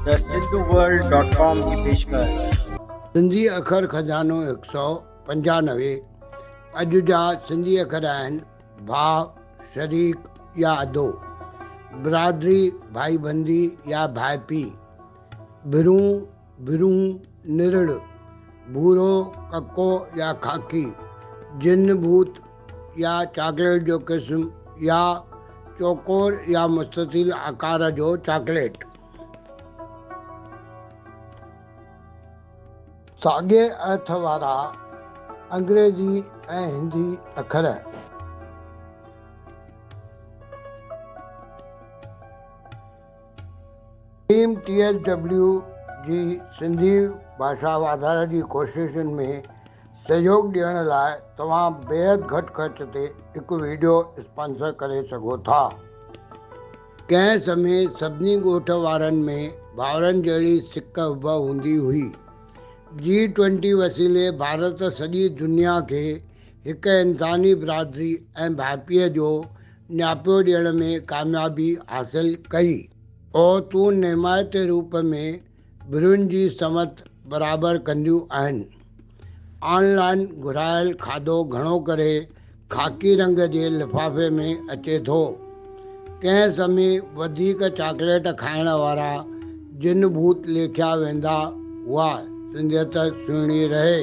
The Sindhu world dot com جي پيشڪش. سنڌي اکر خزانو هڪ سؤ پنجانوي اڄ جا سنڌي اکر آهن، ڀاء، شريڪ يا ادو، برادري، ڀائيبندي يا ڀائپي، ڀرون، ڀرون، نرڙ، ڀورو، ڪڪو يا خاڪي، جن ڀوت يا چاڪليٽ جو قسم يا چوڪور يا مستطيل آڪار جو چاڪليٽ. ساڳئي ارٿ وارا انگريزي ۽ هندي اکر. ٽيم ٽي ايس ڊبليو جي سنڌي ڀاشا واڌاري جي ڪوششن ۾ سهيوڳ ڏيڻ لاء توهان بيحد گهٽ خرچ تي هڪ وڊيو اسپانسر ڪري سگهو ٿا. ڪنهن سمي سڀني ڳوٺ وارن ۾ ڀائرن جهڙي سڪ حب هوندي هئي. جي ٽوئنٽي وسيلي ڀارت سڄي دنيا کي هڪ انساني برادري ۽ ڀائپيء جو نياپو ڏيڻ ۾ ڪاميابي حاصل ڪئي. عورتون نيمائتي روپ ۾ برين جي سمت برابر ڪنديون آهن. آن لائن گهرايل کاڌو گهڻو ڪري خاڪي رنگ جي لفافي ۾ اچي ٿو. ڪنهن سمي وڌيڪ چاڪليٽ کائڻ وارا جن ڀوت ليکيا ويندا هئا. سنڌيت سهڻي رهي.